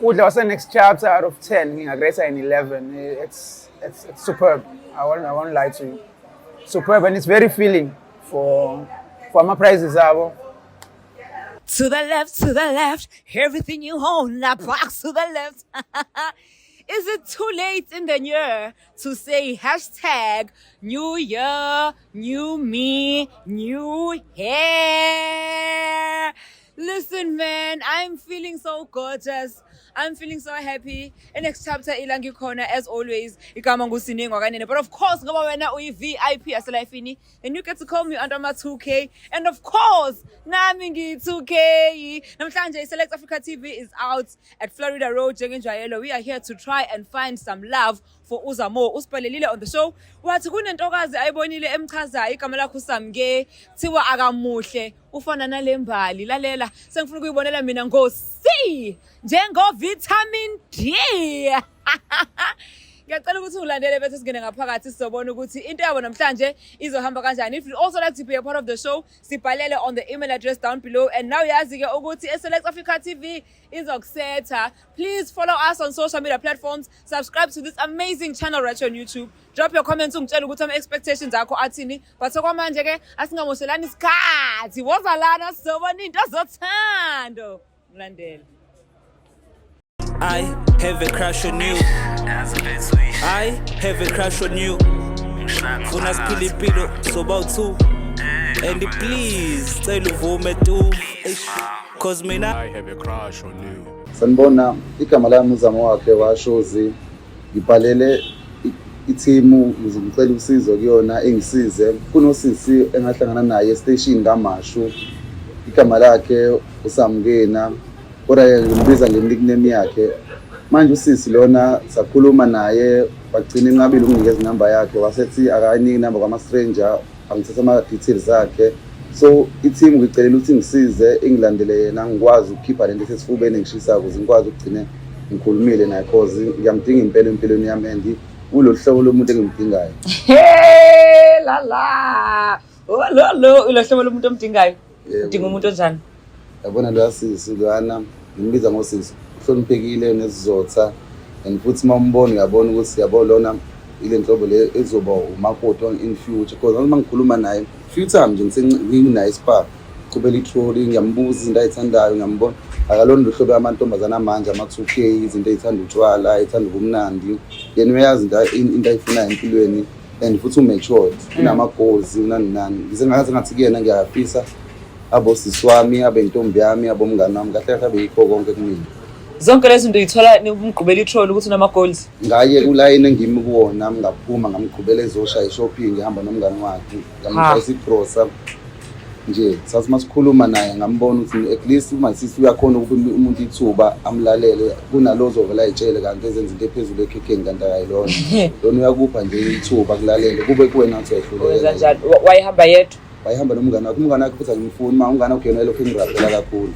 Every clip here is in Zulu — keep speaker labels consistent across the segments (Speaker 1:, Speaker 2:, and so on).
Speaker 1: Ukudla kwase Next Chapter, out of 10 ngingakurate an 11. It's superb. I won't lie to you, superb, and it's very filling for ama prices abo.
Speaker 2: To the left, to the left, everything you own, now box to the left. Is it too late in the year to say #NewYear, new me, new hair? Listen, man, I'm feeling so gorgeous. I'm feeling so happy. Next Chapter ila ngikhona as always. Igama nguSinengwa kanene. But of course, ngoba wena uyi-VIP yaselifini, and you get to call me under my 2K. And of course, nami ngiyi-2K. Namhlanje, Select Africa TV is out at Florida Road, njengenjwayelo. We are here to try and find some love for uZamo. Usibhalelile on the show. Wathi kunentokazi ayibonile emchazayo, igama lakho uSamke. Kuthiwa akamuhle, ufana nalembali. Lalela, sengifuna ukuyibonela mina ngo C njengo vitamin D. Ngiyacela ukuthi ulandele bese singene ngaphakathi, sizobona ukuthi into yabo namhlanje izohamba kanjani. If you also like to be a part of the show, sibhalele on the email address down below, and now yazi-ke ukuthi Select Africa TV izokusetha. Please follow us on social media platforms, subscribe to this amazing channel right here on YouTube. Drop your comments, ungitshele ukuthi ama-expectations akho athini. But okwamanje-ke asingamoshelani isikhathi, woza lana sizobona into zothando. Ngilandele.
Speaker 3: I have a crush on you. I have a crush on you. Funa siphile impilo soba two. And please cela uvume tu. Eish, 'cause mina
Speaker 4: I have a crush on you.
Speaker 5: Sanibona, igama lami uZamo wakhe washozi. Ngibhalele ithimu ngizocela usizo kuyona engisize. Kunosisi engahlangana naye estation kaMashu. Igama lakhe uSamkena. Kodwa-ke ngimbiza nge-nickname yakhe. Manje usisi lona sakhuluma naye, wagcina enqabile ukunginikeza inamba yakhe, wasethi akayiniki inamba kwama-stranger, angithatha ama-details akhe. So i-team ngicelela ukuthi ngisize, ingilandele yena, ngikwazi ukukhipha lento esesifubeni engishisayo ukuze ngikwazi ukugcine ngikhulumile naye, 'cause ngiyamdinga impela empilweni yami and kulolu hlobo lomuntu engimdingayo.
Speaker 2: Hey la la. Oh lo lo ilo hlobo lomuntu omdingayo.
Speaker 5: Yebo.
Speaker 2: Udinga umuntu onjani?
Speaker 5: Yabona loya sisi loyana, ngimbiza ngosisi, uhloniphekile, nesizotha, and futhi uma umbona uyabona ukuthi yabo lona ile nhlobo le ezoba umakoti in future, because uma ngikhuluma naye few times nje nginaye spa qhubela i-trolley, ngiyambuza izinto ayithandayo, ngiyambona akalona lo hlobo yamantombazane amanje ama-2K, izinto ey'thanda utshwala, ey'thanda ubumnandi. Yena uyazi into ayifunayo empilweni and futhi u-matured, unama-goals, unani nani. Ngize ngaze ngathi kuyena ngiyafisa abosisi wami, abe intombi yami, abomngani wami, kahle kahle abe yikho konke kumina.
Speaker 2: Zonke lezi zinto uyithola umgqubela i-trolley ukuthi unama goals.
Speaker 5: Ngaye kulayini engimi kuwona, ngaphuma ngamqhubela ezoshaya i-shopping, ngihamba nomngani wakhe, ngamshayisa igrosa nje. Sathi masikhuluma naye ngambona ukuthi at least uma sisi uyakhona ukupha umuntu ithuba amlalele, kunalo ozovela ayitshele kanti ezenza into ephezulu ekhekheni kanti akayilona. Lona uyakupha nje ithuba kulalele, kube kuwena ngathi
Speaker 2: Wenza
Speaker 5: uyahluleka.
Speaker 2: njani? Wayehamba yedwa?
Speaker 5: Wayehamba nomngani wakhe. Umngani wakhe futhi angimfuni, ma umngani wakhe yena elokhu engirabhela kakhulu.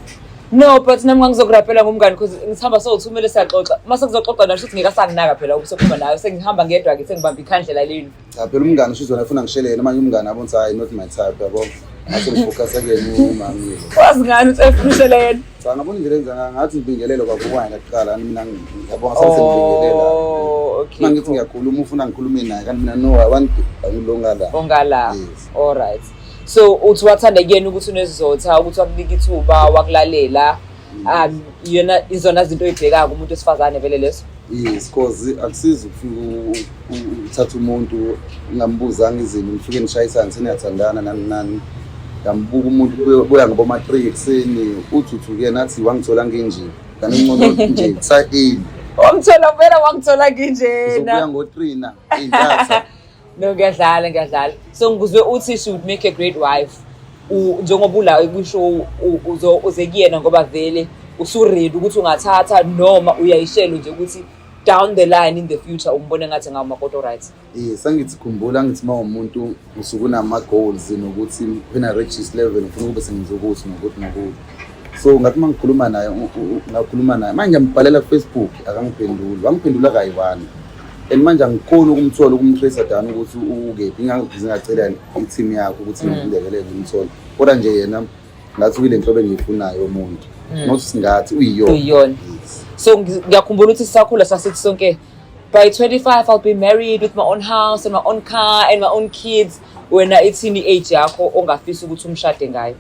Speaker 2: No, but nami ngangizokurapela ngomngani because ngisihamba sowu-two, siyaxoxa. Mase kuzoxoxa naye ukuthi ngeke asanginaka phela ubusokhuluma naye. Sengihamba ngedwa-ke, sengibamba ikhandlela lenu.
Speaker 5: Cha phela, umngani usho uzona efuna ngishele yena. Manje umngani abona ukuthi hayi, not my type, yabo, ngase ngifocusa kuyena umamile.
Speaker 2: Wazi ngani ukuthi efuna ushele yena?
Speaker 5: Cha, ngabona indlela enza ngayo, ngathi ngibingelele kwavukwane kuqala mina, ngiyabonga sengibingelela.
Speaker 2: Oh, okay.
Speaker 5: Uma ngithi ngiyakhuluma ufuna ngikhulume naye, kanti mina no, I want ngilonga la.
Speaker 2: Ongala.
Speaker 5: Yes.
Speaker 2: All right. So uthi wathanda kuyena ukuthi unezizotha, ukuthi wakunika ithuba, wakulalela. Yena izona zinto oyibhekayo kumuntu wesifazane vele lezo.
Speaker 5: Yes, 'cause akusizi ukufika uthathe umuntu ungambuzanga izinto, nifike nishayisane seniyathandana nani nani. Ngambuka umuntu buya ngaboma-3 ekuseni, uthi uthi kuyena athi wangithola nginje, kanti ngcono nje kusa-early.
Speaker 2: Wamthola vele, wangithola nginjena.
Speaker 5: Uzobuya ngo-3 na ey'ntatha.
Speaker 2: No, ngiyadlala, ngiyadlala. So ngikuzwe uthi she would make a great wife. Njengoba ula kusho uze kuyena ngoba vele usu-ready ukuthi ungathatha, noma uyayishela nje ukuthi down the line in the future umbone ngathi ngawumakoti, right?
Speaker 5: Yes, angithi khumbula, angithi uma umuntu usuke unama-goals nokuthi when I reach this level ngifuna ukube sengenza ukuthi nokuthi nokuthi. So ngathi uma ngikhuluma naye ngakhuluma naye, manje ngiyambhalela ku-Facebook akangiphenduli, wangiphendula kayi-one, and manje angikhoni ukumthola, ukumtrace down ukuthi ukephi. Ngingaze ngacela i-team yakho ukuthi ngilekelele ngimthole, kodwa nje yena ngathi uyile nhlobo engiyifunayo umuntu, not singathi uyiyona.
Speaker 2: Uyiyona.
Speaker 5: Yes.
Speaker 2: So ngiyakhumbula ukuthi sisakhula sasithi sonke, by 25 I'll be married with my own house and my own car and my own kids. Wena ithini age yakho ongafisa ukuthi umshade ngayo?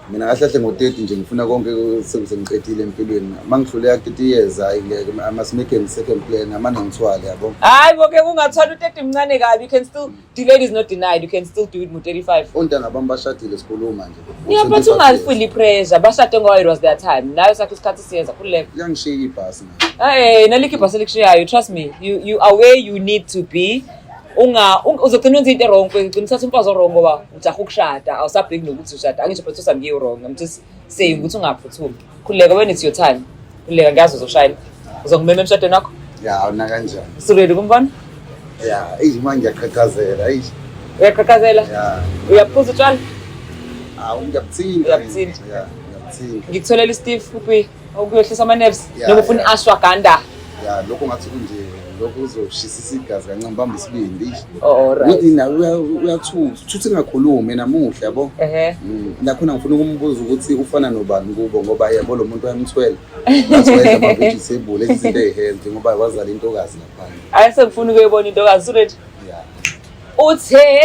Speaker 5: Mina kahle kahle ngo-30 nje ngifuna konke sengiqedile empilweni. Uma ngihluleka 30 years, hayi ngeke, I must make a second plan, amane ngithwale, yabo.
Speaker 2: Hayi bo-ke, ungathwala u-30, mncane kabi. You can still, delayed is not denied, you can still do it ngo-35.
Speaker 5: Ontanga bami bashadile, sikhuluma nje.
Speaker 2: Yeah, but
Speaker 5: 25 years.
Speaker 2: ungalifili i-pressure, bashade ngoba it was their time. Nayo sakho isikhathi siyeza, khululeka.
Speaker 5: Liyangishiya ibhasi na.
Speaker 2: Hey, nalikho ibhasi elikushiyayo, trust me. You are where you need to be. Uzogcina wenza into wrong, ugcina uthatha umfazi wrong ngoba ujaha ukushada, awusabheki nokuthi ushada. Angisho phela usamngiye wrong. I'm just saying ukuthi ungaphuthumi. Khululeka, when it's your time. Khululeka, ngiyazi uzoshayina. Uzongimema emshadweni wakho?
Speaker 5: Ya, awuna kanjani.
Speaker 2: Usu-ready kumbona?
Speaker 5: Ya, eyi manje ngiyaqhaqhazela, eyi.
Speaker 2: Uyaqhaqhazela?
Speaker 5: Ya.
Speaker 2: Uyaphuza utshwala?
Speaker 5: Hawu, ngiyabuthinta.
Speaker 2: Uyabuthinta.
Speaker 5: Ya, ngiyabuthinta.
Speaker 2: Ngikutholela i-stiff kuphi? Ukuyohlisa ama-nerves?
Speaker 5: Ya,
Speaker 2: Noma ufuna
Speaker 5: ya.
Speaker 2: i-ashwagandha?
Speaker 5: Ya, lokho ngathi kunje lokho uzoshisisa igazi kancane, bamba isibindi. Eish.
Speaker 2: Oh, all right.
Speaker 5: Ukuthi nawe uyathusa, thuthi ngakhulumi namuhla, yabo. Nakhona ngifuna ukumbuza ukuthi ufana nobani kubo, ngoba yabo lo muntu wayemthwele. Ngathi wayedla ama-vegetable, izinto ey'healthy, ngoba wazala intokazi laphana.
Speaker 2: Hayi, sengifuna ukuyibona intokazi. Usu-ready?
Speaker 5: Ya.
Speaker 2: Uthe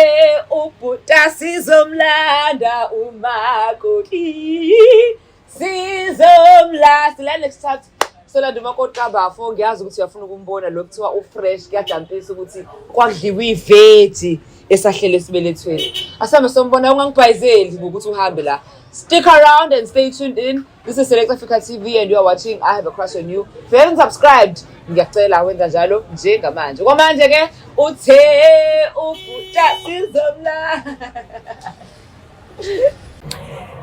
Speaker 2: ubhuta sizomlanda umakoti, sizomlanda la next chapter, solanda umakoti kabafo. Ngiyazi ukuthi uyafuna ukumbona lo kuthiwa ufresh, kuyajampisa ukuthi kwakudliwa iveggie esahlele esibelethweni. Asambe sombona, ungangibhayizeli ngokuthi uhambe la. Stick around and stay tuned in. This is Select Africa TV and you are watching I Have a Crush on You. If you haven't subscribed, ngiyacela wenza njalo njengamanje. Kwamanje ke, uthe ubhuta sizomla.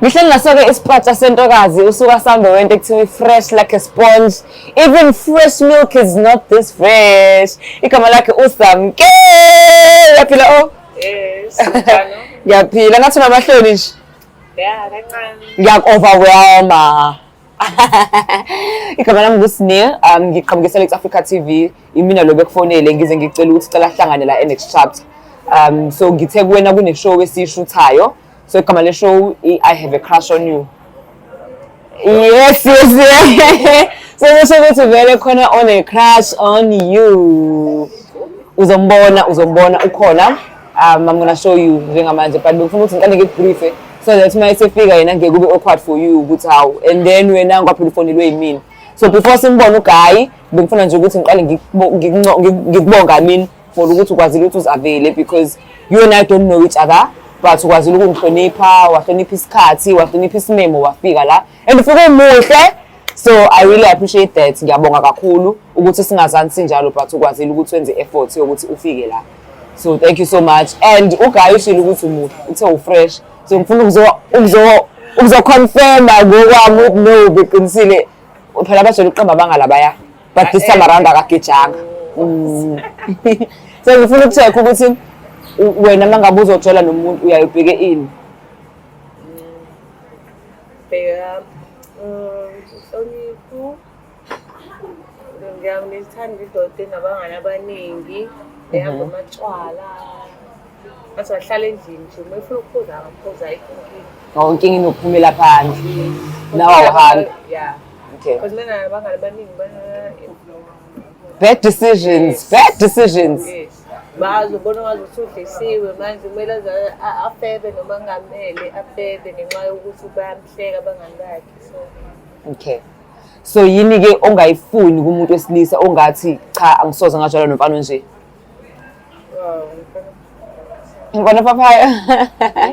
Speaker 2: Ngihleli naso-ke isipatsha sentokazi, usuka sambe wento ekuthiwa i-fresh like a sponge. Even fresh milk is not this fresh. Igama lakhe uSamke. Uyaphila o?
Speaker 4: Yes, njalo.
Speaker 2: Ngiyaphila, ngathi unamahloni nje.
Speaker 4: Ya, kancane.
Speaker 2: Ngiyaku-overwhelma. Igama lami nguSne, ngiqhamuke Select Africa TV. Imina lo bekufonele ngize ngicela ukuthi cela hlangane la e-next chapter. So ngithe kuwena kune-show esiyishuthayo. So igama le show I Have a Crush on You. Yes. So kusho ukuthi vele khona on a crush on you. Uzombona, uzombona ukhona. I'm gonna show you njengamanje, but bengifuna ukuthi ngiqale ngikubriefe so that uma esefika yena ngeke kube awkward for you ukuthi hawu, and then wena ngoba phela ufonelwe yimina. So before simbone uguy, bengifuna nje ukuthi ngiqale ngikubonga, I mean, for ukuthi ukwazile ukuthi uzavele, because you and I don't know each other, but ukwazile ukungihlonipha, wahlonipha isikhathi, wahlonipha isimemo, wafika la and ufike umuhle. So I really appreciate that. Ngiyabonga kakhulu ukuthi singazani sinjalo, but ukwazile ukuthi wenze effort yokuthi ufike la. So thank you so much. And uguy ushilo ukuthi umuhle, uthe ufresh, so ngifuna ukuzo-confirma ngokwami ukuthi no, beqinisile phela, abajwayele ukuqamba abanga labaya, but this time around akagejanga. So ngifuna uku-check ukuthi wena uma ngabe uzojola nomuntu uyaye ubheke ini?
Speaker 4: Bheka inhlonipho. Ngiyangithanda indoda enabangani abaningi, ehamba amatshwala. Ngathi wahlala endlini nje, uma efuna ukuphuza akaphuza, ayikho inkinga.
Speaker 2: Oh, inkinga inokuphumela phandle. Nawe awuhambi.
Speaker 4: Yeah.
Speaker 2: Okay.
Speaker 4: Because mina nabangani abaningi ba
Speaker 2: Bad decisions, bad decisions.
Speaker 4: Yes. Bazobona ngazi ukuthi udlisiwe manje, kumele aze afebe noma kungamele afebe ngenxa yokuthi bayamhleka abangani bakhe. So
Speaker 2: Okay. So yini ke ongayifuni kumuntu wesilisa ongathi cha, angisoze ngajwayela nomfana nje?
Speaker 4: Wow, ngifuna
Speaker 2: Umfana ophaphaya.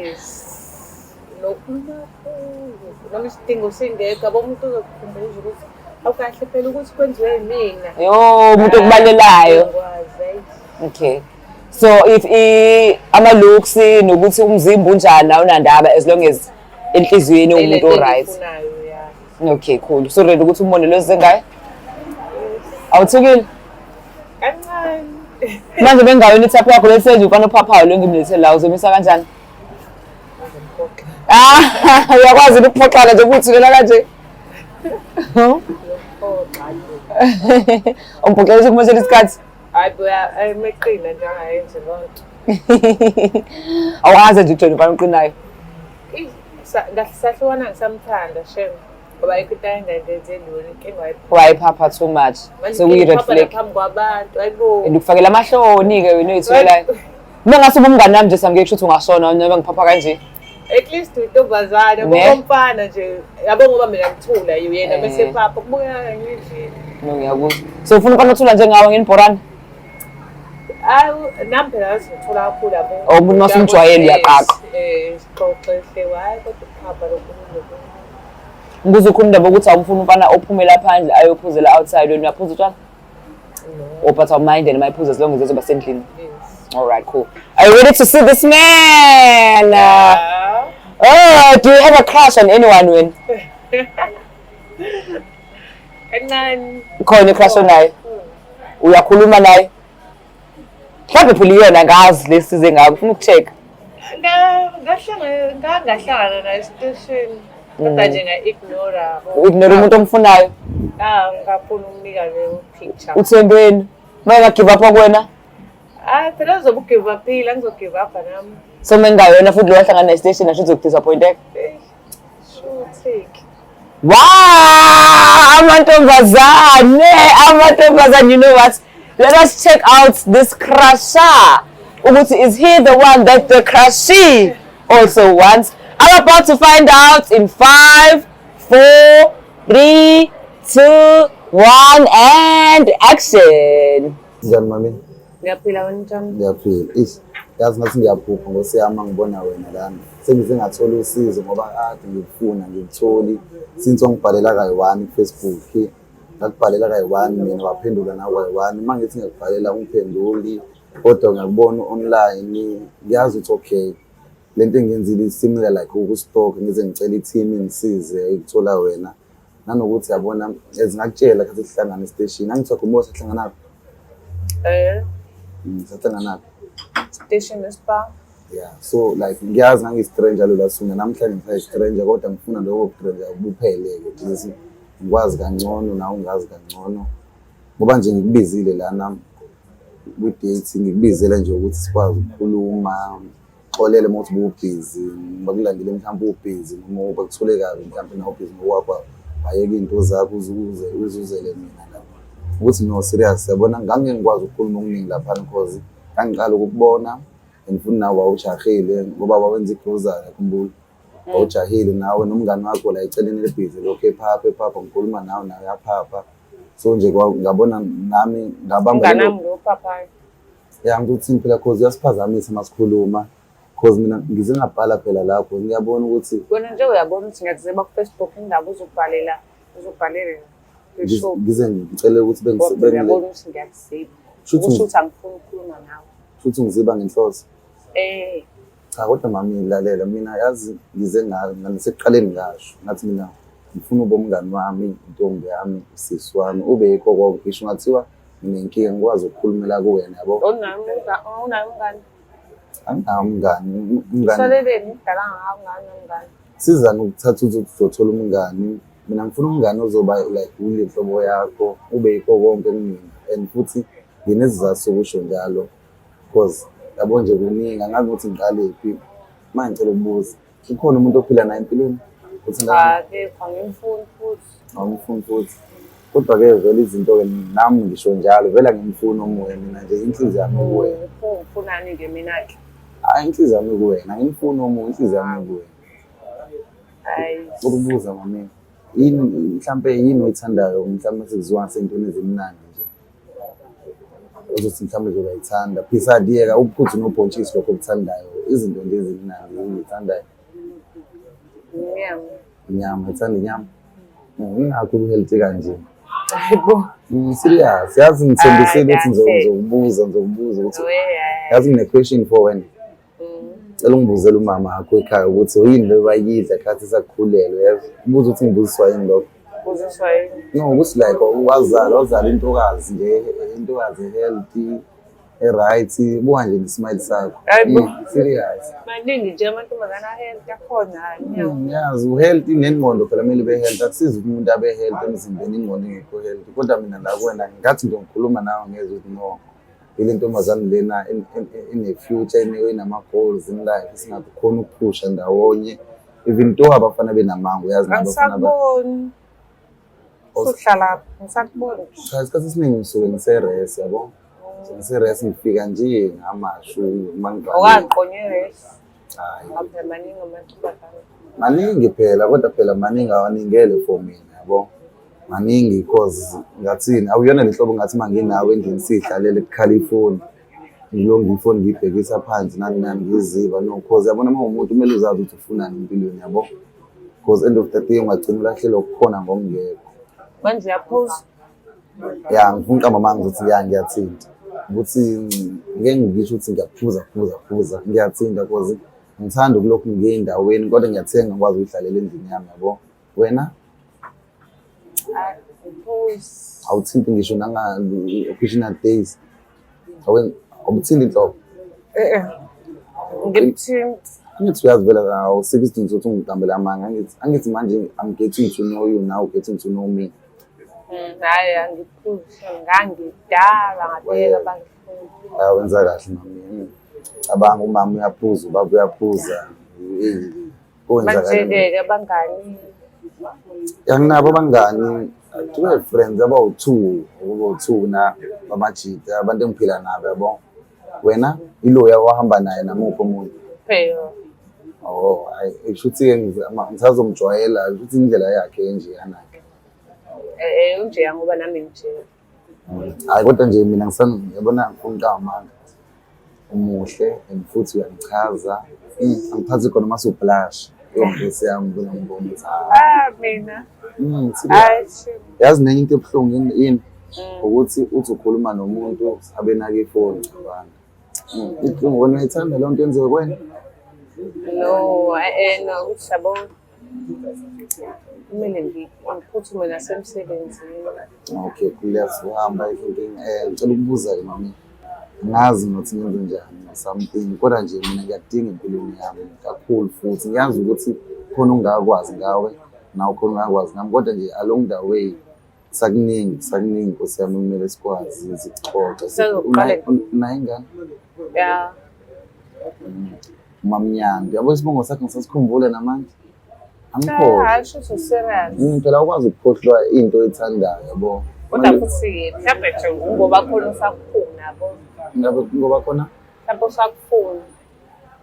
Speaker 4: Yes. Nokukhuluma kakhulu. Noma isidingo singekho, yabo, umuntu uzokukhumbuza ukuthi awukahle phela ukuthi kwenziwe yimina.
Speaker 2: Yo, umuntu okubalelayo.
Speaker 4: Ngikwazi, hayi.
Speaker 2: Okay. So if ama looks nokuthi umzimba unjani awunandaba, as long as enhliziyweni umuntu
Speaker 4: Ile
Speaker 2: o-right.
Speaker 4: engiyifunayo, ya.
Speaker 2: Okay, cool. So ready ukuthi umbone lo zengaye? Awuthukile?
Speaker 4: Kancane.
Speaker 2: Manje bengaweni ithaphu yakho lethe nje umfana ophaphayo lo ngimlethe la, uzomisa kanjani?
Speaker 4: Ngizomqoqa.
Speaker 2: Ah, uyakwazi ukuphoxana nje ukuthulela kanje?
Speaker 4: Ngizomqoqa.
Speaker 2: Umphoxela ukuthi kumoshela isikhathi.
Speaker 4: Hayi boya, ayimeqina nje angayenzi loo nto.
Speaker 2: Awazi nje ujoyina umfana oqinayo.
Speaker 4: Eyi, sahlukana ngisamthanda, shem. Ngoba ayikho into ayengayenzeli yona, inkinga wayiphapha.
Speaker 2: Wayiphapha too much.
Speaker 4: Manje
Speaker 2: Sekuyi-red
Speaker 4: inkinga
Speaker 2: flag.
Speaker 4: phambi kwabantu, hayibo.
Speaker 2: And ukufakela amahloni-ke wena oyithulelayo. Uma ngase ube umngani nami nje samke kusho ukuthi ungashona noma ngiphapha kanje.
Speaker 4: At least uyintombazane,
Speaker 2: Ne?
Speaker 4: ngoba umfana nje, yabo ngoba mina ngithula yena bese phapha kubukeka ngisho.
Speaker 2: No, ngiyakuzwa. So ufuna umfana othula njengawe ngenibhorana?
Speaker 4: Hayi, nami phela yazi ngithula kakhulu yabo.
Speaker 2: Oh, umuntu mase umjwayele uyaqaqa.
Speaker 4: Eh, sixoxe hle, hayi kodwa ukuphapha lokhu lokhu.
Speaker 2: Ngibuza ukhuluma indaba yokuthi awumfuni umfana ophumela phandle ayophuzela outside, wena uyaphuza utshwala?
Speaker 4: No.
Speaker 2: Oh, but awumind and mayiphuza as long as ezoba sendlini.
Speaker 4: Yes.
Speaker 2: All right, cool. Are you ready to see this man?
Speaker 4: Yeah.
Speaker 2: Oh, do you have a crush on anyone wena?
Speaker 4: Kancane.
Speaker 2: Khona i-crush onayo? Uyakhuluma naye? Mhlawumbe phela iyona ngazi lesize ngako, ufuna ukucheck.
Speaker 4: Ngahlangana ngangahlangana naye esiteshini. Kodwa nje nga-ignore.
Speaker 2: U-ignore umuntu omfunayo.
Speaker 4: Ah, ngafuna ukunika leyo picture.
Speaker 2: Uthembeni. Uma enga-give up kuwena?
Speaker 4: Ah, phela uzobe ugive up-ile, angizogive up nami.
Speaker 2: So uma engayona futhi lo wahlangana naye esiteshini asho uzokudisappointeka.
Speaker 4: Shuthi.
Speaker 2: Wow! Amantombazane! Amantombazane, you know what? Let us check out this crusher. Ukuthi is he the one that the crushee also wants? I'm about to find out in 5, 4, 3, 2, 1, and action.
Speaker 5: Njani mami?
Speaker 4: Ngiyaphila, wena njani?
Speaker 5: Ngiyaphila. Ish, yazi ngathi ngiyaphupha ngosiyama ngibona wena lana. Sengize ngathola usizo ngoba kade ngikufuna ngikutholi. Since wangibhalela kayi-one ku-Facebook, ngakubhalela kayi-one mina waphendula nawe kayi-one. Uma ngithi ngiyakubhalela ungiphenduli, kodwa ngiyakubona online, ngiyazi ukuthi okay. Le nto engiyenzile is-similar like uku-stalk, ngize ngicela i-team ingisize ukuthola wena. Nanokuthi yabona, as ngakutshela khathi sihlangana esiteshini, angithi wakhumbula sahlanganaphi?
Speaker 4: Eh,
Speaker 5: Sahlanganaphi?
Speaker 4: station spa.
Speaker 5: Yeah, so like ngiyazi ngangiyi-stranger lola suku, namhlanje ngisayi-stranger kodwa ngifuna lokho bu-stranger buphele-ke ukuthi ngikwazi kangcono nawe ungazi kangcono. Ngoba nje ngikubizile lana kwi-date, ngikubizele nje ukuthi sikwazi ukukhuluma, xolele uma uthi ububhizi, bakulandele mhlawumbe ubhizi noma bakuthole kabi mhlawumbe nawe ubhizi ngokwakho, wayeka iy'nto zakho uze uzuzele mina la. Ukuthi no serious, yabona ngangeke ngikwazi ukukhuluma okuningi laphana because ngangiqala ukukubona and futhi nawe wawujahile ngoba wawenza igrosari, khumbula. Wawujahile nawe nomngani wakho la eceleni lebhizi lokhu ephapha ephapha, ngikhuluma nawe nawe uyaphapha. So nje ngabona nami ngabamba
Speaker 4: Umngani wami lo phaphayo.
Speaker 5: Ya, ngikuthini phela cause uyasiphazamisa masikhuluma. Cause mina ngize ngabhala phela lapho ngiyabona ukuthi
Speaker 4: Wena nje uyabona ukuthi ngiyakuziba ku-Facebook indaba uzobhalela uzobhalela ngisho.
Speaker 5: Ngize ngicele ukuthi
Speaker 4: Kodwa uyabona ukuthi ngiyakuziba.
Speaker 5: Shuthi
Speaker 4: Kusho ukuthi angifuni ukukhuluma nawe.
Speaker 5: Shuthi ngiziba ngenhloso.
Speaker 4: Eh.
Speaker 5: Cha kodwa mami lalela mina yazi ngize ngasekuqaleni ngasho ngathi mina ngifuna ube umngani wami, intombi yami, usisi wami, ube yikho konke. Ngisho ngathiwa nginenkinga ngikwazi ukukhulumela kuwena yabo.
Speaker 4: Unaye umngani?
Speaker 5: Anginawo umngani. Umngani.
Speaker 4: Usaleleni udala ngawo umngani nomngani?
Speaker 5: Sizani ukuthatha ukuthi uzothola umngani. Mina ngifuna umngani ozoba like ule nhlobo yakho, ube yikho konke kumina. And futhi nginesizathu sokusho njalo because yabo nje kuningi angazi ukuthi ngiqalephi. Manje ngicela ukubuza, ukhona umuntu ophila naye empilweni?
Speaker 4: Akekho, angimfuni futhi.
Speaker 5: Awumfuni futhi. Kodwa-ke vele izinto-ke nami ngisho njalo, vele angimfuni omunye mina nje inhliziyo yami kuwena.
Speaker 4: Ufunani-ke mina-ke?
Speaker 5: Hhayi inhliziyo yami kuwena, angimfuni omunye, inhliziyo yami kuwena.
Speaker 4: Hhayi.
Speaker 5: Ukubuza mami, yini mhlampe yini oyithandayo mhlampe sekuziwa ngasey'ntweni ezimnandi nje? Ozothi mhlampe nje uyayithanda. Beside yeka uphuthu nobhontshisi lokho okuthandayo, izinto nje ezimnandi engiyithandayo.
Speaker 4: Inyama.
Speaker 5: Inyama, uthanda inyama? Ingakho u-healthy kanje.
Speaker 4: Hayibo.
Speaker 5: Serious, yazi ngithembisile ukuthi
Speaker 4: Kahle.
Speaker 5: ngizokubuza ukuthi
Speaker 4: We hayi.
Speaker 5: yazi ngine question for wena. Cela ungibuzele umama wakho ekhaya ukuthi yini le bayidla khathi sakukhulelwe yazi. Ubuza ukuthi ngibuziswa yini lokho.
Speaker 4: Buziswa yini?
Speaker 5: No, ukuthi like wazala intokazi nje, intokazi healthy, e-right, buka nje ne-smile sakho.
Speaker 4: Hayibo.
Speaker 5: Serious.
Speaker 4: Maningi nje amantombazane a-healthy akhona.
Speaker 5: Yazi u-healthy nengqondo phela kumele ibe healthy. Akusizi ukuthi umuntu abe healthy emzimbeni ingqondo ingekho healthy. Kodwa mina la kuwena ngathi nje ngikhuluma nawe ngezwe ukuthi no. Ile ntombazane lena ine-future, inama-goals in life, singakhona ukuphusha ndawonye. Even though abafana benamanga, uyazi nabafana ba
Speaker 4: Angisakuboni. Usuhlala ngisakuboni.
Speaker 5: Cha, isikhathi esiningi ngisuke ngise-res, yabo. Ngise-res ngifika nje ngamashu uma ngivalile.
Speaker 4: Awaqonywe res.
Speaker 5: Hayi.
Speaker 4: Ngoba maningi amantombazane.
Speaker 5: Maningi phela, kodwa phela maningi awaningele for mina, yabo. Maningi cause ngathini, awuyona le hlobo ngathi uma nginawe endlini siy'hlalele kukhala ifoni. Ngilonge ifoni ngiyibhekisa phansi nani nani ngiziba, no, cause yabona uma uwumuntu kumele uzazi ukuthi ufunani empilweni, yabo. Cause end of the day ungagcina ulahlekelwa okukhona ngokungekho.
Speaker 4: Manje uyaphuza.
Speaker 5: Ya, ngifuna uqamba amanga ukuthi ya, ngiyathinta. Ukuthi ngeke ngisho ukuthi ngiyaphuza phuza phuza, ngiyathinta cause ngithanda ukulokhu ngiye endaweni kodwa ngiyathenga ngikwazi ukuyihlalela endlini yami, yabo. Wena
Speaker 4: Hayi, ngiphuzi.
Speaker 5: Awuthinti ngisho nanga-occasional days? Awuthinti nhlobo?
Speaker 4: Eh eh. Ngimthinti.
Speaker 5: Angithi uyazi vele awusikho isidingo sokuthi ungiqambele amanga. Angithi manje I'm getting to know you now, getting to know me.
Speaker 4: Hhayi, angiphuzi. Ngangidala ngabeka bangifuna.
Speaker 5: Ah, wenza kahle mami. Cabanga, umama uyaphuza, ubaba uyaphuza. Eh, kwenzakaleni?
Speaker 4: Manje-ke abangani?
Speaker 5: Anginabo abangani. Do have friends abawu-two, abawu-two na bamajita, abantu engiphila nabo, yabo. Wena iloya wahamba naye namuphi omunye?
Speaker 4: Phela.
Speaker 5: Oh, hayi, kusho ukuthi-ke ngisazomjwayela, kusho ukuthi indlela yakhe enje yanakhe.
Speaker 4: Eh, unjeya ngoba nami ngijeya.
Speaker 5: Hayi, kodwa nje mina yabona, ngifuna ukuqamba amanga. Umuhle and futhi uyangichaza. Angiphathi khona uma usublush. Yo, nkosi yami, ngibona ngibona ukuthi ah.
Speaker 4: Ah, mina.
Speaker 5: Serious.
Speaker 4: Hayi, shame.
Speaker 5: Yazi nenye into ebuhlungu yini yini? Ukuthi uthi ukhuluma nomuntu abenaka ifoni, cabanga. Ibuhlungu, wena uyayithanda leyo nto yenziwe kuwena?
Speaker 4: No, no, ukuthi yabo kumele ngiphuthume nasemsebenzini.
Speaker 5: Okay, khululeka, uhamba inkinga. Ngicela ukubuza-ke mami. Angazi nokuthi ngenze njani something, kodwa nje mina ngiyakudinga empilweni yami kakhulu futhi ngiyazi ukuthi khona ongakwazi ngawe, nawe khona ongakwazi ngami, kodwa nje along the way sakuningi sakuningi, nkosi yami, kumele sikwazi sikuxoxe.
Speaker 4: Sezoqale-
Speaker 5: Unayo ingane?
Speaker 4: Ya.
Speaker 5: Umamnyando, yabo, isibongo sakhe ngisasikhumbula namanje, angikhohlwa.
Speaker 4: Hayi, shuthi serious.
Speaker 5: Phela awukwazi ukukhohlwa into oyithandayo, yabo.
Speaker 4: Kodwa futhi mhlawumbe nje ngoba khona usakufuna, yabo.
Speaker 5: Ngabe ngoba khona
Speaker 4: Mhlawumbe usakufuna.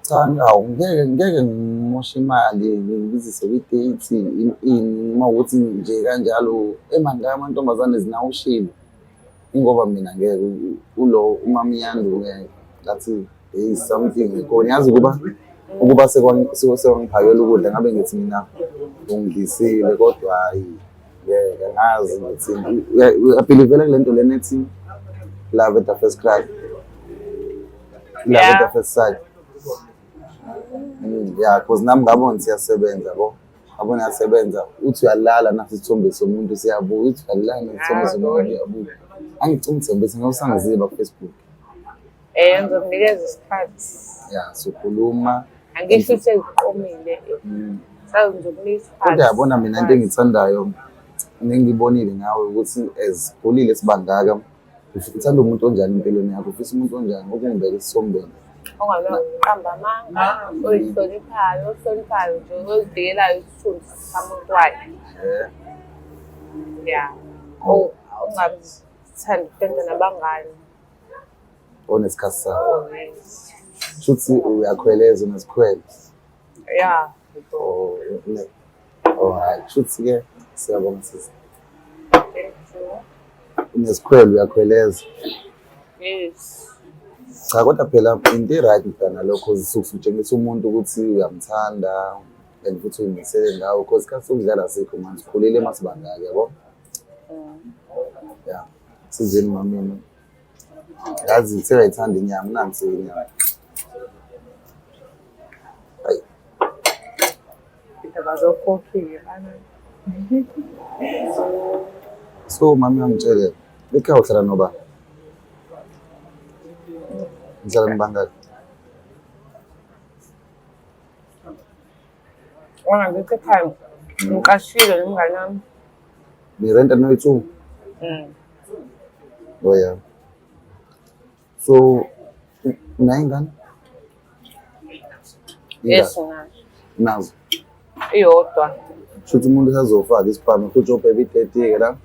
Speaker 5: Cha, awu, ngeke ngimoshe imali ngibizise kwi-date ini uma ukuthi nje kanjalo emangaka amantombazane zinawushilo, ingoba mina ngeke ulo umamnyandu ngeke ngathi there is something khona, yazi, ukuba sekwangiphakela ukudla ngabe ngithi mina ungidlisile, kodwa hhayi, ngeke, angazi ngithini. Uyabelievela kule nto lena ethi love at the first crush, love at the first sight? Yeah, cause nami ngabona siyasebenza, yabo, ngabona yasebenza. Uthi uyalala naso isithombe somuntu siyabuka, uthi uyalala nesithombe somuntu uyabuka. Angicela ungithembise ngeke usangiziba ku-Facebook.
Speaker 4: Eh, ngizokunikeza isikhathi.
Speaker 5: Ya, sokhuluma.
Speaker 4: Angisho ukuthi sekuqomile. Ngizokunika isikhathi.
Speaker 5: Kodwa yabona mina into engiyithandayo nengiyibonile ngawe ukuthi as khulile sibangaka, uthanda umuntu onjani empilweni yakho? Ufisa umuntu onjani ukungibeka esithombeni?
Speaker 4: Onganokuqamba amanga, oyihloniphayo, ohloniphayo nje, ozivikelayo isithunzi samuntu wakhe. Ya. Ongathandi ukutenda nabangani.
Speaker 5: Onesikhathi sakho.
Speaker 4: Oh, yes.
Speaker 5: Shuthi uyakhweleza, unesikhwele?
Speaker 4: Ya.
Speaker 5: Oh, oh, hayi, shuthi-ke siyabonga sisi.
Speaker 4: Thank you.
Speaker 5: Unesikhwele, uyakhweleza?
Speaker 4: Yes.
Speaker 5: Cha, kodwa phela into i-right mntana lokho, usuke utshengisa umuntu ukuthi uyamthanda and futhi uyimisele ngawe, cause isikhathi sokudlala asikho manje, sikhulile masibangaka, yabo. Ya, sizeni mamini, yazi seyayithanda inyama, nansi inyama. Ayi.
Speaker 4: Indaba zokhokhi-ke bana.
Speaker 5: So mami, angitshele, ekhaya uhlala noba ngihlala nibangaki?
Speaker 4: Wangangikho ekhaya. Ngiqashile nomngane wami.
Speaker 5: Nirenta noyi-two?
Speaker 4: Mm.
Speaker 5: Oh yeah, so unayo ingane?
Speaker 4: Yes, nginazo.
Speaker 5: Nazo?
Speaker 4: Iyodwa.
Speaker 5: Shuthi umuntu usazofaka isibhamu futhi obhebe i-30-ke la.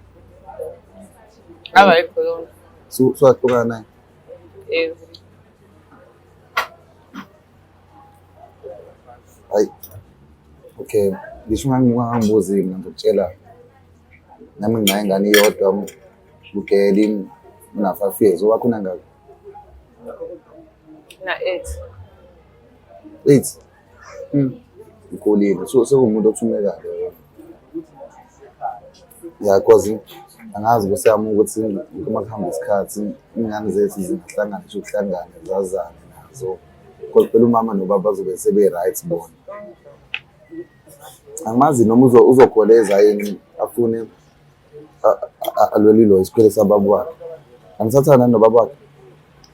Speaker 4: Abayikho yona.
Speaker 5: Suwahlukana naye.
Speaker 4: Yebo.
Speaker 5: Hayi. Okay, ngisho ungangibuzi mina ngizokutshela. Nami nginayo ingane iyodwa ugeli una-5 years. Owakho unangaki?
Speaker 4: Na 8.
Speaker 5: 8. Ukhulile. So sekuwumuntu othumekayo. Ya cause angazi nkosi yami ukuthi uma kuhamba isikhathi iy'ngane zethu zingahlangana ngisho ukuhlangana zazane nazo. Cause phela umama nobaba bazobe sebe-right bona. Angimazi noma uzokholeza yini afune alwele isikwele sababa wakhe. Angisathandani nobaba wakhe?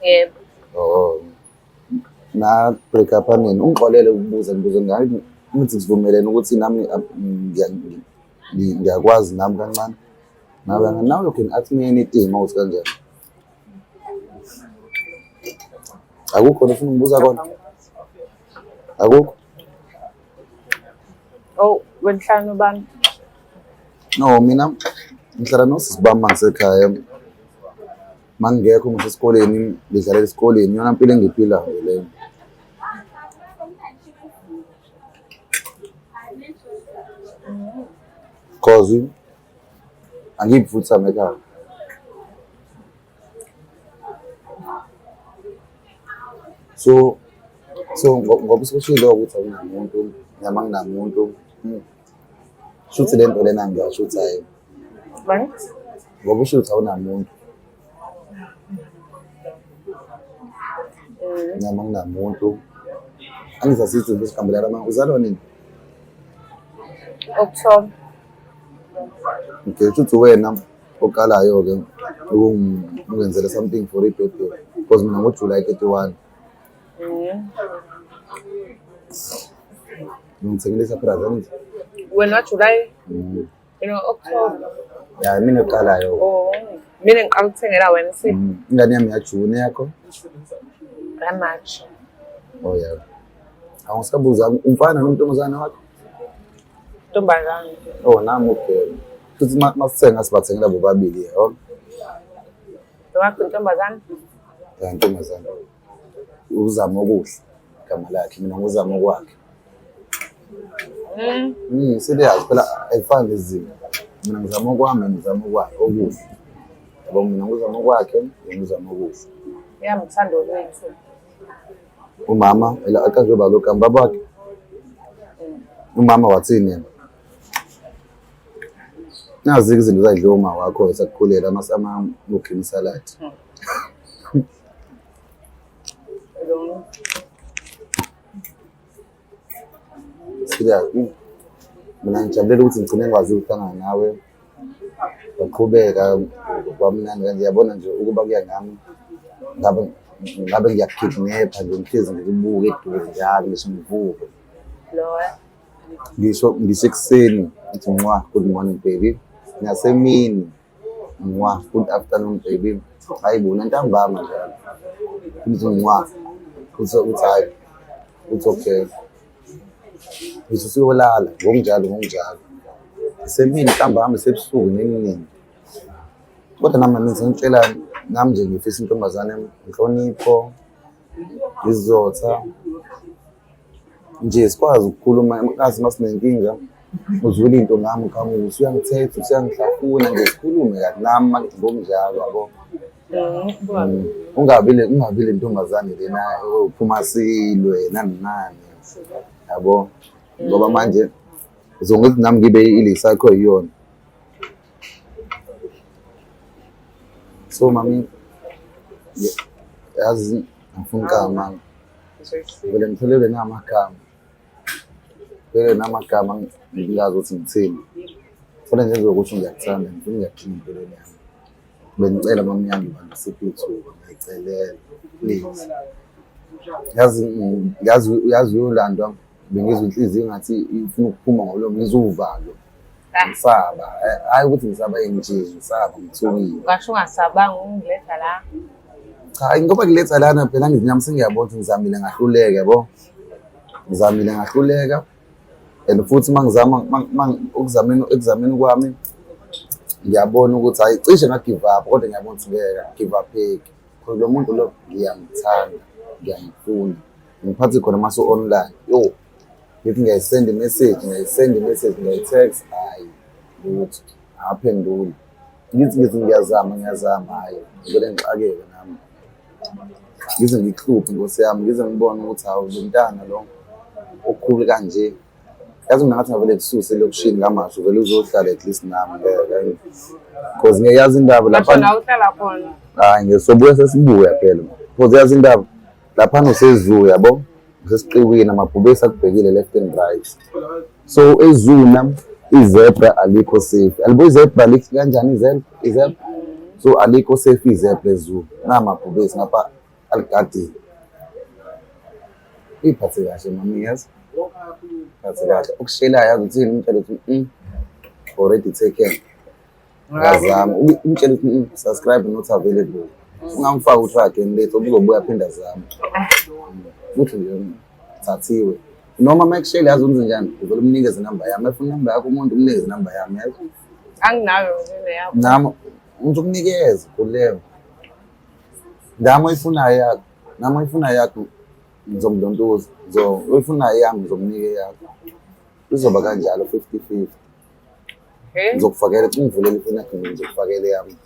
Speaker 4: Yebo.
Speaker 5: Oh. Na break up nini? Ungixolele ukubuza ngibuze ngathi ngithi sivumelene ukuthi nami ngiyakwazi nami kancane. Nawe now you can ask me anything mawuthi kanjani. Akukho ofuna ungibuza kona? Akukho?
Speaker 4: Oh, wenhlanu bani?
Speaker 5: No, mina ngihlala nosisi bami mangisekhaya. Mangingekho ngisesikoleni, ngidlalela esikoleni. Iyona mpilo engiyiphilayo leyo. Cause angiphi futhi sami ekhaya. So ngoba usushilo ukuthi awunamuntu, nami anginamuntu. Shuthi le nto lena ngiyasho ukuthi hhayi.
Speaker 4: Bani?
Speaker 5: Ngoba usho ukuthi awunamuntu. Nami anginamuntu. Angizasithi nje sikhambelana ma uzalwa nini?
Speaker 4: October.
Speaker 5: Okay, shuthi wena oqalayo-ke ukungenzela something for i-birthday because mina ngo-July 31. Ngithengile i-surprise angithi?
Speaker 4: Wena July? Mina October.
Speaker 5: Ya, mina oqalayo.
Speaker 4: Oh, mina ngiqala ukuthengela wena isipho.
Speaker 5: Ingane yami yaJune yakho?
Speaker 4: Ka-March.
Speaker 5: Oh yeah. Awusabuza umfana nomntombazane wakho?
Speaker 4: Ntombazane.
Speaker 5: Oh, nami ubheke. Futhi masithenga sibathengela bobabili yebo.
Speaker 4: Wakho intombazane?
Speaker 5: Ya, intombazane. Uzama okuhle igama lakhe, mina nguzama okwakhe. Serious phela ayifani lezi zinto. Mina ngizama okwami, yena uzama okwakhe okuhle. Yabo mina nguzama okwakhe, yena uzama okuhle.
Speaker 4: Uyamthanda okwethu.
Speaker 5: Umama ela akazoba lo kamba bakhe. Umama wathini yena? Nazi izinto zayidliwa uma wakho esakukhulela ama green salad. Serious. Mina ngijabulela ukuthi ngigcine ngikwazi ukuhlangana nawe. Ngaqhubeka kwamnandi kanje yabona nje ukuba kuya ngami ngabe ngiyakukidnapha nje ngihlezi ngikubuka eduze njalo ngisho ngivuke. Ngisho ngisekuseni ngithi nqwa good morning baby. Nasemini nqwa good afternoon baby. Hayi bo nantambama njalo. Ngithi nqwa. Uthi hayi uthi okay. Ngithi usuyolala ngokunjalo ngokunjalo. Semini ntambama sebusuku nini nini. Kodwa nami ngizongitshela nami nje ngifisa intombazane inhlonipho, isizotha. Nje sikwazi ukukhuluma kazi masinenkinga uzwile into ngami uqhamuka usuyangithetha usuyangihlafuna nje sikhulume kahle nami ngokunjalo yabo. Ungabi le ntombazane lena uphuma silwe nani nani yabo ngoba manje uzongithi nami ngibe ile sakho yiyona. So mami yazi ngifuna igama vele ngiphelelwe namagama ngiphelelwe namagama ngingazi ukuthi ngithini. Kufanele nje ngizokusho ngiyakuthanda ngifuna ngiyakuthini empilweni yami. Bengicela mami yami bangisiphe ithuba ngiyayicelela please. Yazi yazi uyolandwa bengizwa inhliziyo ngathi ifuna ukuphuma ngomlomo ngizwa uvalo. Ngisaba hhayi ukuthi ngisaba nje ngisaba ngithukile.
Speaker 4: Ngasho ungasabanga ungiletha la.
Speaker 5: Cha ngoba kuletha lana phela ngizinyama sengiyabona ukuthi ngizamile ngahluleka yabo. Ngizamile ngahluleka. And futhi uma ngizama ukuzameni ekuzameni kwami ngiyabona ukuthi hayi, cishe nga-give up, kodwa ngiyabona ukuthi ngeke give up-eki. Because lo muntu lo ngiyamthanda, ngiyamfuna. Ngiphathe khona mase online. Yo, ngithi ngiyayisenda i-message, ngiyayisenda i-message, ngiyayi-text, hhayi lutho, akaphenduli. Ngithi ngiyazama, ngiyazama, hhayi ngivele ngixakeke nami. Ngize ngikuhluphe Nkosi yami, ngize ngibone ukuthi hawu, lo mntana lo okhulu kanje. Yazi mina ngathi ngavele kususe elokishini kaMashu, vele uzohlala at least nami ngeke. Cause ngiyayazi indaba
Speaker 4: Lapho
Speaker 5: lapha.
Speaker 4: la uhlala khona.
Speaker 5: Hayi, ngisobuya sesibuya phela. Cause yazi indaba laphana use-zoo, yabo, usesiqiwini, amabhubesi akubhekile left and right. So e-zoo na izebra alikho safe. Alibo izebra alikho kanjani izebra? Izebra. So alikho safe izebra e-zoo. Namabhubesi ngapha aligadile. Iphathe kahle mami, yazi. Phathe kahle. Ukushelayo yazi uthini, umtshele ukuthi already taken. Ngazama umtshele ukuthi subscribe not available. Ungamfaki u-try again later, uzobuya aphinde azame. Futhi nje thathiwe. Noma uma ekushela yazi wenze njani? Uvele umnikeze inamba yami. Efuna inamba yakho umuntu, umnikeze inamba yami, yazi.
Speaker 4: Anginayo mina yakho.
Speaker 5: Nami ngizokunikeza, khululeka. Nami oyifunayo yakho, nami oyifunayo yakho ngizomdontoza. Ngizo oyifunayo yami ngizomnika eyakho. Izoba kanjalo 50-50.
Speaker 4: Okay.
Speaker 5: Ngizokufakela, ungivulele ifoni yakho, ngizokufakela eyami.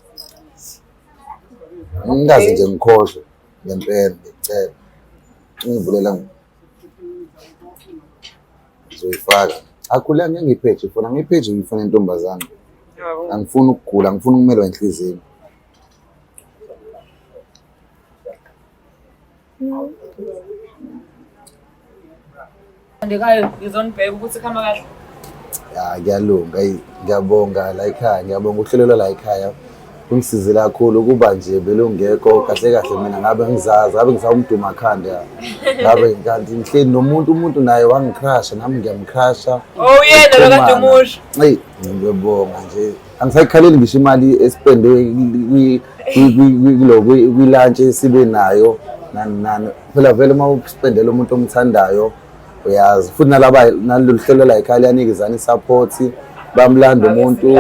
Speaker 5: Ngingaze nje ngikhohlwe ngempela, ngikucela. Ungivulela, ngizoyifaka. Akhuleka, ngeke ngiyipheje ifoni, angiyipheje ngifuna intombazane. Angifuni ukugula, angifuni ukumelwa inhliziyo.
Speaker 2: Ndekayo ngizonibheka ukuthi kuhamba kahle.
Speaker 5: Ya, kuyalunga. Eyi, ngiyabonga la ekhaya, ngiyabonga uhlelo la ekhaya. Kungisizile kakhulu ukuba nje belungekho kahle kahle, mina ngabe ngizazi, ngabe ngisawumduma khanda. Ngabe kanti ngihleli nomuntu, umuntu naye wangicrasha, nami ngiyamcrasha.
Speaker 2: Oh, yena lo kade umusho.
Speaker 5: Eyi, ngiyabonga nje. Angisayikhaleli ngisho imali espendwe kulo kwi-lunch esibe nayo nani nani. Phela vele uma uspendela umuntu omthandayo uyazi, futhi nalaba nalolu hlelo la ekhaya liyanikezana i-support, bamlanda umuntu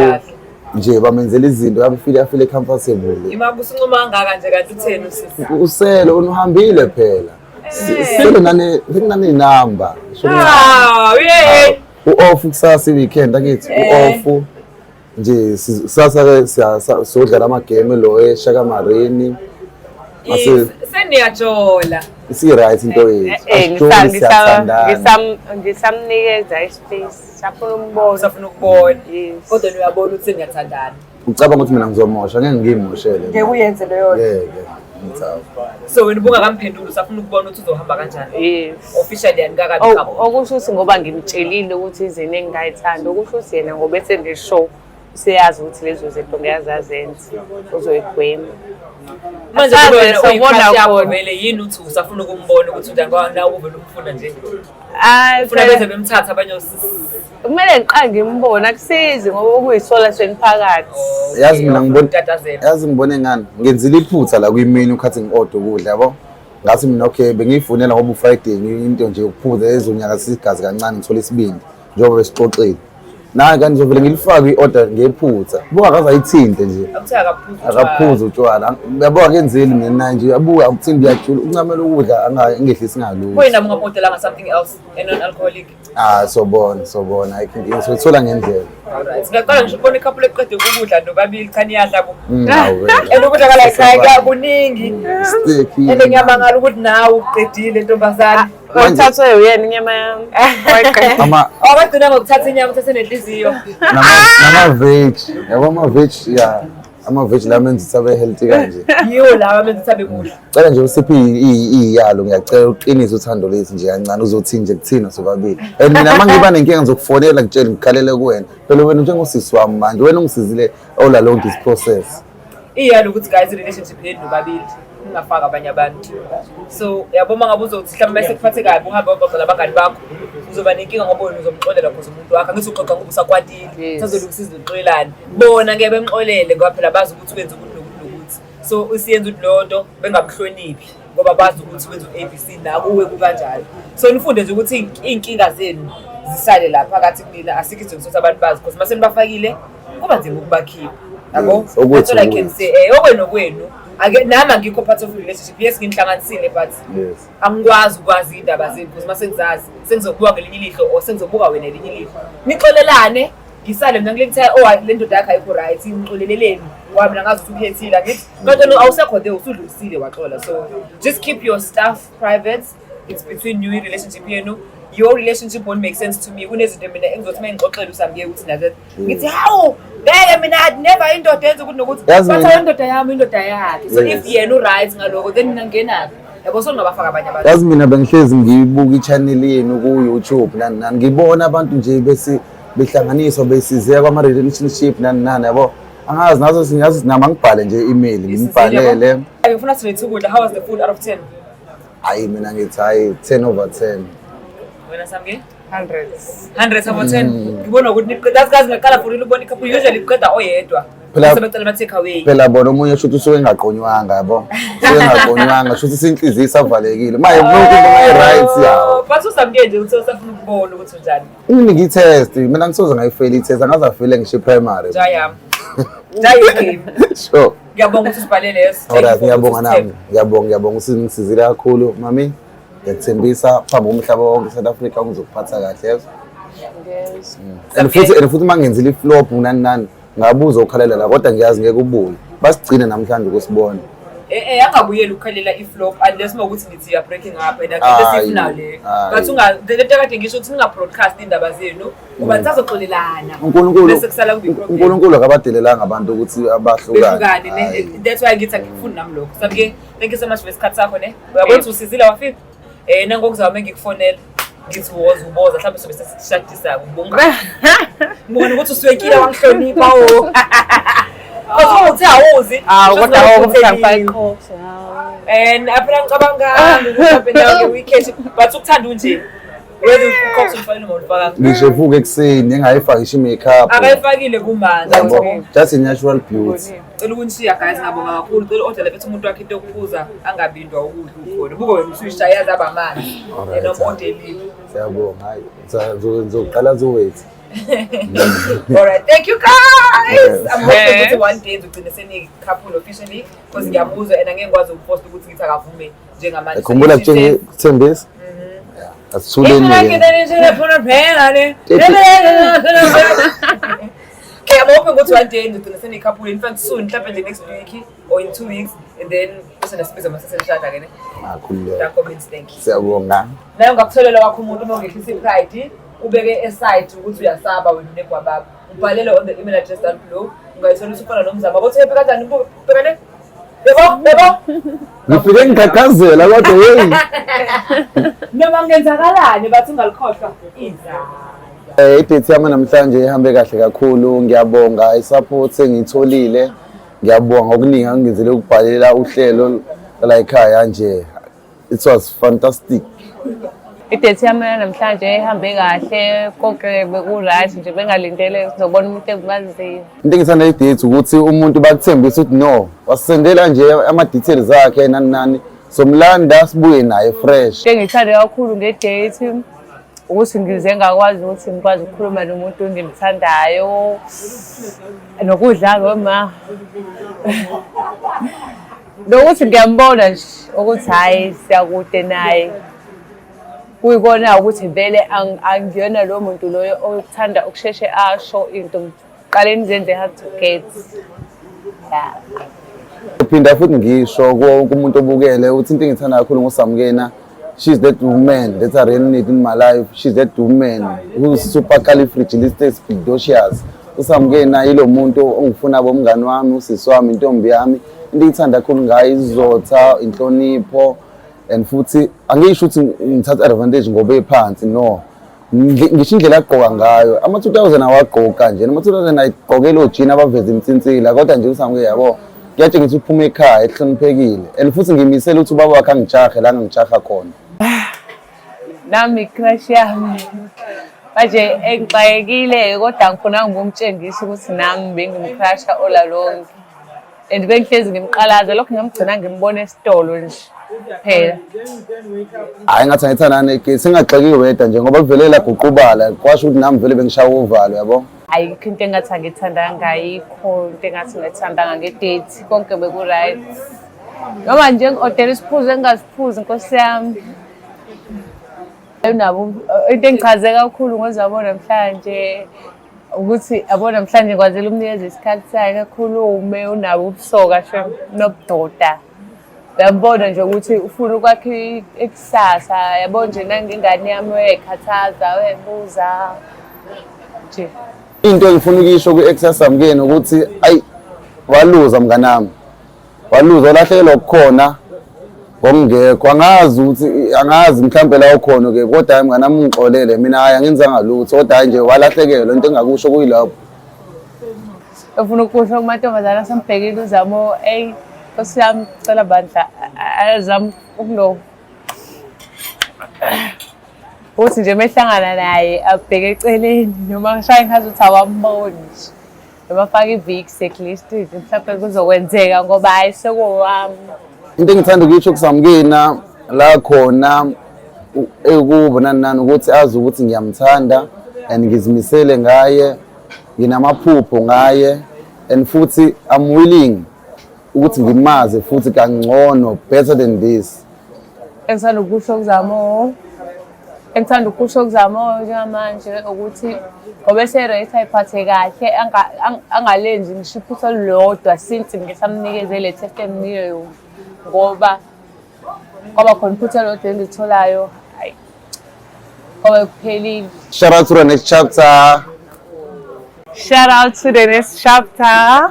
Speaker 5: nje, bamenzela izinto yabefile afile comfortable.
Speaker 2: Ima kusincoma kangaka nje, kanti utheni usisi?
Speaker 5: Usele unuhambile phela. Sele nane sekunanenamba.
Speaker 2: Ah, yeah.
Speaker 5: U-off kusasa, i-weekend akithi u-off nje. Kusasa ke sodlala amagame lo eShaka Marine. Mase
Speaker 2: Seniyajola.
Speaker 5: isi-right into yethu.
Speaker 4: Eh,
Speaker 5: Asijoli, siyathandana.
Speaker 4: Ngisamnikeza ispace. Safuna ukubona.
Speaker 2: Usafuna ukubona.
Speaker 4: Yes.
Speaker 2: Kodwa uyabona ukuthi seniyathandana.
Speaker 5: Ucabanga ukuthi mina ngizomosha? Ngeke ngiyimoshele.
Speaker 4: Ngeke uyenze leyo nto.
Speaker 5: Ngeke ngithawu.
Speaker 2: So wena ubungakamphenduli, usafuna ukubona ukuthi uzohamba kanjani.
Speaker 4: Yes.
Speaker 2: Officially anikakabi couple.
Speaker 4: Okusho ukuthi ngoba ngimtshelile ukuthi izinto engingayithandi, okusho ukuthi yena ngoba esene-show useyazi ukuthi lezo zinto ngeke azazenze, uzoyigwema.
Speaker 2: Manje
Speaker 4: Asazi,
Speaker 2: wena
Speaker 4: sobona
Speaker 2: uyi-crush yakho
Speaker 4: khona.
Speaker 2: vele yini, uthi usafuna ukumbona ukuthi unjani, ngoba nawe uvele umfuna nje.
Speaker 4: Hayi,
Speaker 2: Ufuna
Speaker 4: phela
Speaker 2: beze bemthatha abanye osisi.
Speaker 4: Kumele ngiqale ngimbone, akusizi ngoba okuyisola seniphakathi.
Speaker 5: Yazi mina ngibona
Speaker 2: Utatazela.
Speaker 5: Yazi ngibone ngani, ngenzile iphutha la kwi-menu khathi ngi-order ukudla, yabo. Ngathi mina okay, bengiyifunela ngoba uFriday into nje yokuphuza ezonyakazisa igazi kancane, ngithole isibindi njengoba besixoxile. Nayi kanti ngizovele ngilifake i-order ngephutha. Buka, akaze ayithinte nje.
Speaker 2: Akuthiwa akaphuzi utshwala.
Speaker 5: Akaphuzi utshwala. Uyabo, akenzeli mina nje. Uyabuka ukuthini, uyajula, uncamela ukudla angehlisi ngalutho.
Speaker 2: Wena ungamodelanga something else a non-alcoholic?
Speaker 5: Ah, sobona, sobona. Ayikho inkinga, soyithola ngendlela.
Speaker 2: Alright. Singaqala ngisho ukubona i-couple eqede ukudla nobabili, cha, niyadla bo.
Speaker 5: Awu, wena.
Speaker 2: And ukudla kala ekhaya kuningi.
Speaker 5: Steak.
Speaker 2: And ngiyamangala ukuthi nawe uqedile, ntombazane.
Speaker 4: Wathathwe uyena inyama yami. Wayiqeda.
Speaker 5: Ama
Speaker 2: Awagcina ngokuthatha inyama, uthathe nenhliziyo.
Speaker 5: Nama-veg, yabo, ama-veg ya, ama-veg la menza ukuthi abe healthy kanje.
Speaker 2: Yiwo lawa amenza ukuthi abe muhle.
Speaker 5: Cela nje usiphe iy'yalo, ngiyacela uqinise uthando lethu nje kancane, uzothini nje kuthina sobabili. And mina uma ngiba nenkinga ngizokufonela, ngitshele, ngikhalele kuwena. Phela wena njengosisi wami manje, wena ungisizile all along this process.
Speaker 2: Iyalo ukuthi guys, i-relationship yenu nobabili, ningafaki abanye abantu. So yabo, uma ngabe uzothi mhlawumbe bese kuphathe kabi, uhambe uyoxoxa nabangani bakho, uzoba nenkinga ngoba wena uzomxolela cause umuntu wakho. Angithi uxoxa ngoba usakwatile. Sazolungisa izinto, xolelane. Bona ngeke bemxolele ngoba phela bazi ukuthi wenza ukuthi nokuthi nokuthi. So usiyenza ukuthi leyo nto bengamhloniphi ngoba bazi ukuthi wenza u-A B C, nakuwe kukanjalo. So nifunde nje ukuthi iy'nkinga zenu Zisale la phakathi kunina, asikho isidingo sokuthi abantu bazi, because mase nibafakile kuba nzima ukubakhipha, yabo.
Speaker 5: Yes, okwethu
Speaker 2: That's all I can
Speaker 5: okwethu.
Speaker 2: say. Okwenu okwenu. Ake nami angikho part of relationship. Yes, nginihlanganisile, but angikwazi ukwazi iy'ndaba zenu, because mase ngizazi sengizobuka ngelinye ilihlo or sengizobuka wena elinye ilihlo. Nixolelane, ngisale mina ngile ngithe, oh, le ndoda yakho ayikho right, ngixoleleleni ngoba mina ngazi ukuthi ukhethile, angithi? Kodwa no, awusekho there, usudlulisile waxola. So just keep your stuff private. It's between you, i-relationship yenu. Your relationship won't make sense to me. Kunezinto mina engizothi uma ngixoxela uSamke ukuthi naze ngithi, hawu, ngeke mina, I'd never, indoda yenza ukuthi nokuthi.
Speaker 5: Yazi
Speaker 2: But indoda yami, indoda yakhe. So if yena u-right ngaloko, then mina ngingenaphi, yabo? So ngingabafaka abanye abantu.
Speaker 5: Yazi mina bengihlezi ngiyibuka i-channel yenu ku-YouTube nani nani, ngibona abantu nje bese behlanganiswa, besizeka kwama-relationship nani nani, yabo. Angazi nazo, singazi nami angibhale nje i-email, ngimbhalele.
Speaker 2: Ngifuna silethe ukudla. How was the food out of 10?
Speaker 5: Hayi, mina ngithi hayi, 10 over 10.
Speaker 2: Wena, Samke?
Speaker 4: Hundreds.
Speaker 2: 100 over 10. Ngibona ukuthi niqeda asikazi ngaqala for ukubona i-couple, usually kuqeda oyedwa. Bese becela ama-take away.
Speaker 5: Phela bona omunye shuthi usuke engaqonywanga, yabo, usuke engaqonywanga, shuthi inhliziyo isavalekile maye yonke into mayi-right yawo.
Speaker 2: Oh, but uSamke nje uthi usafuna ukubona ukuthi unjani.
Speaker 5: Unginike i-test, mina ngisoze ngayifeyila i-test, angaze afeyile ngisho i-primary.
Speaker 2: Jayami jayi game.
Speaker 5: Sure.
Speaker 2: Ngiyabonga ukuthi usibhalele leso. Thank you
Speaker 5: Alright,
Speaker 2: for
Speaker 5: ngiyabonga
Speaker 2: ukuthi
Speaker 5: nami. Ngiyabonga, ngiyabonga, usingisizile kakhulu. Mami, ngiyakuthembisa phambi komhlaba wonke, South Africa, ngizokuphatha kahle, yezwa?
Speaker 4: Yes.
Speaker 5: And futhi uma ngenzile i-flop nani nani, ngabuza ukukhalela la, kodwa ngiyazi ngeke ubuye. Basigcine namhlanje ukusibona.
Speaker 2: Angabuyeli ukukhalela i-flop unless uma ukuthi nithi you are breaking up and akekho
Speaker 5: Ayi,
Speaker 2: esifunayo leyo.
Speaker 5: ayi.
Speaker 2: But unga le nto kade ngisho ukuthi ninga-broadcast iy'ndaba zenu ngoba nisazoxolelana.
Speaker 5: uNkulunkulu
Speaker 2: Bese kusala kube i-problem.
Speaker 5: uNkulunkulu akabadelelanga abantu ukuthi abahlukane.
Speaker 2: Behlukane ne.
Speaker 5: Ayi.
Speaker 2: That's why ngithi angikufuni nami lokho. Samke, thank you so much for isikhathi sakho, ne. Uyabona ukuthi usizile wafika. Nangokuzama ngikufonela. Ngithi woza uboza, mhlawumbe sobe sesishadisa, ngibonga. Ngibona ukuthi uswekile wangihlonipha o. Kodwa uthi awuzi.
Speaker 4: Awu,
Speaker 2: Shuthi
Speaker 4: kodwa
Speaker 2: ngabe
Speaker 4: ukuthi
Speaker 2: uthengile.
Speaker 4: ngifake iqhosa.
Speaker 2: And phela ngicabanga ukuthi mhlawumbe nawe nge-weekend, but ukuthanda unje. Whether uqoqa umfana noma ulifaka.
Speaker 5: Ngisho evuka ekuseni engayifaki ngisho i-makeup.
Speaker 2: Akayifakile kumanje.
Speaker 5: Yabo, just a natural beauty.
Speaker 2: Cela ukunishiya guys, ngabonga kakhulu. Cela order lethu umuntu wakhe into yokuphuza, angabindwa ukudla ukhona. Buka wena usuyishaya zaba amanzi.
Speaker 5: Alright.
Speaker 2: Noma ordelile.
Speaker 5: Siyabonga. Hayi, ngizoqala zowethu.
Speaker 2: All right, thank you guys. I'm hoping ukuthi one day ngizogcina seni-couple officially, because ngiyamuzwa and angeke ngikwazi ukupost ukuthi ngithi akavume njengamanje.
Speaker 5: Khumbula kuthembisa. Yeah, asithuleni ke.
Speaker 2: Okay, I'm hoping ukuthi one day ngizogcina seni-couple, in fact soon, mhlawumbe nje next week or in 2 weeks, and then bese nasibiza mase senishada ke, ne.
Speaker 5: Ngakhululeka.
Speaker 2: Danko means thank you.
Speaker 5: Siyabonga.
Speaker 2: Naye ungakutholela wakho umuntu uma ungehlisa i-pride, ubeke aside ukuthi uyasaba wena unegwababa. Ubhalele on the email address down below. Ungayithola usufana nomzamo. Yabo, happy kanjani ubhekane? Yebo, yebo.
Speaker 5: Ngifike ngigagazela kodwa hey.
Speaker 2: Noma kungenzakalani bathi ungalikhohlwa izandla.
Speaker 5: I-date yami namhlanje ihambe kahle kakhulu. Ngiyabonga i-support engiyitholile. Ngiyabonga okuningi angenzele ukubhalela uhlelo la ekhaya nje. It was fantastic.
Speaker 4: I-date yami namhlanje ihambe kahle, konke beku-right nje, bengalindele sizobona umuntu engimaziyo.
Speaker 5: Into engithanda i-date ukuthi umuntu bakuthembisa ukuthi no, wasendela nje ama-details akhe nani nani. Somlanda sibuye naye fresh.
Speaker 4: Into engiyithande kakhulu nge-date ukuthi ngize ngakwazi ukuthi ngikwazi ukukhuluma nomuntu engimthandayo, nokudla ngoma, nokuthi ngiyambona nje ukuthi hhayi, siyakude naye, kuyikona ukuthi vele angiyona lowo muntu loyo othanda ukusheshe asho into, qale nizenze hard to get, yeah.
Speaker 5: Phinda futhi ngisho kuwo wonke umuntu obukele ukuthi into engithanda kakhulu ngoSamkena, she's that woman that I really need in my life. She's that woman who's supercalifragilisticexpialidocious. USamkena yilo muntu ongifuna bomngani wami, usisi wami, intombi yami. Into engithanda kakhulu ngayo isizotha, inhlonipho, and futhi angisho ukuthi ngithatha advantage ngoba ephansi, no. Ngisho indlela agqoka ngayo, ama-2000 awagqoka nje, ama-2000 ayigqokela ojini abaveza imsinsilah, kodwa nje uSamke, yabo, kuyatshengisa ukuthi uphuma ekhaya ehloniphekile, and futhi ngimisele ukuthi ubaba wakhe angijahe la angijaha khona.
Speaker 4: Nami i-crush yami manje engixakekile, kodwa ngikhona ngomtshengisa ukuthi nami bengimcrusha all along. And bengihlezi ngimqalaza lokhu ngamgcina ngimbona esitolo nje phela.
Speaker 5: Hhayi, ngathi angithandana negate, singagxeki wedwa nje ngoba kuvele laguqubala, kwasho ukuthi nami vele bengishawa uvalo, yabo.
Speaker 4: Ayikho into engathi angithandanga, ayikho into engathi ngithandanga nge-date, konke beku-right. Noma nje ngi-odela isiphuzo engingasiphuzi, nkosi yami. Unabo into engichaze kakhulu ngoZamo namhlanje ukuthi yabo namhlanje ngikwazile umnikeza isikhathi sakhe, akhulume, unabo ubusoka shem nobudoda. Uyambona nje ukuthi ufuna ukwakha ikusasa, yabo nje nangengane yami uyayikhathaza, uyayibuza nje.
Speaker 5: Into engifuna ukuyisho kwi-ex yaSamkeni ukuthi ayi, waluza mnganami, waluza, walahlekelwa okukhona ngokungekho. Angazi ukuthi, angazi mhlampe la ukhona-ke, kodwa hhayi mnganami, ungixolele mina, hhayi angenzanga lutho, kodwa hhayi nje walahlekelwa. Into engingakusho kuyilapho.
Speaker 4: Efuna ukusho kumantombazane asembhekile uZamo, eyi nkosi yami, cela bandla azame ukulo ukuthi nje mehlangana naye abheke eceleni noma ngishaye ngathi ukuthi awamboni nje, noma afake i-Vicks at least nje mhlawumbe kuzokwenzeka ngoba hhayi sekowami.
Speaker 5: Into engithanda ukuyisho kuSamkena la khona ekubo nani nani ukuthi azi ukuthi ngiyamthanda and ngizimisele ngaye, nginamaphupho ngaye, and futhi I'm willing ukuthi ngimaze futhi kangcono, better than this.
Speaker 4: Engithanda ukusho kuZamo njengamanje ukuthi ngoba ese-right ayiphathe kahle, angalenzi ngisho iphutha olulodwa since ngisamnikeze le test engimnike yona, ngoba kwaba khona iphutha elilodwa engilitholayo, hhayi kwaba kuphelile.
Speaker 5: Shout out to the next chapter.
Speaker 4: Shout out to the next chapter.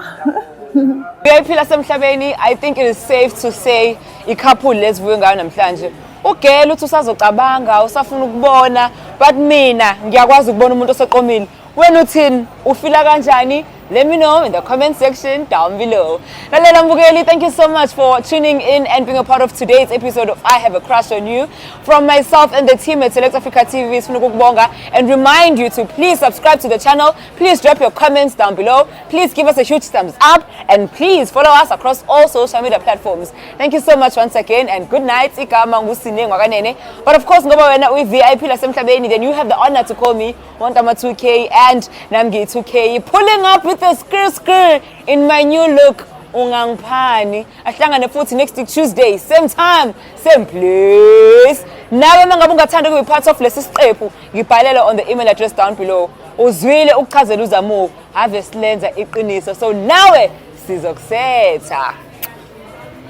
Speaker 2: Uyayiphila semhlabeni. I think it is safe to say i-couple lesivuke ngayo namhlanje. Ugela uthi usazocabanga, usafuna ukubona, but mina ngiyakwazi ukubona umuntu oseqomile. Wena uthini? Ufila kanjani? Let me know in the comment section down below. Lalela mbukeli, thank you so much for tuning in and being a part of today's episode of I Have a Crush on You. From myself and the team at Select Africa TV, sifuna ukukubonga and remind you to please subscribe to the channel. Please drop your comments down below. Please give us a huge thumbs up and please follow us across all social media platforms. Thank you so much once again and good night. Igama nguSine Ngwakanene. But of course, ngoba wena uyi-VIP lasemhlabeni, then you have the honor to call me Wantama 2K and Namgi 2K. Pulling up with the skr skr in my new look. Ungangiphani. Ahlangane futhi next week Tuesday, same time, same place. Nawe uma ngabe ungathanda ukuba part of lesi siqephu, ngibhalele on the email address down below. Uzwile ukuchazela uZamo, have silenza iqiniso. So nawe sizokusetha.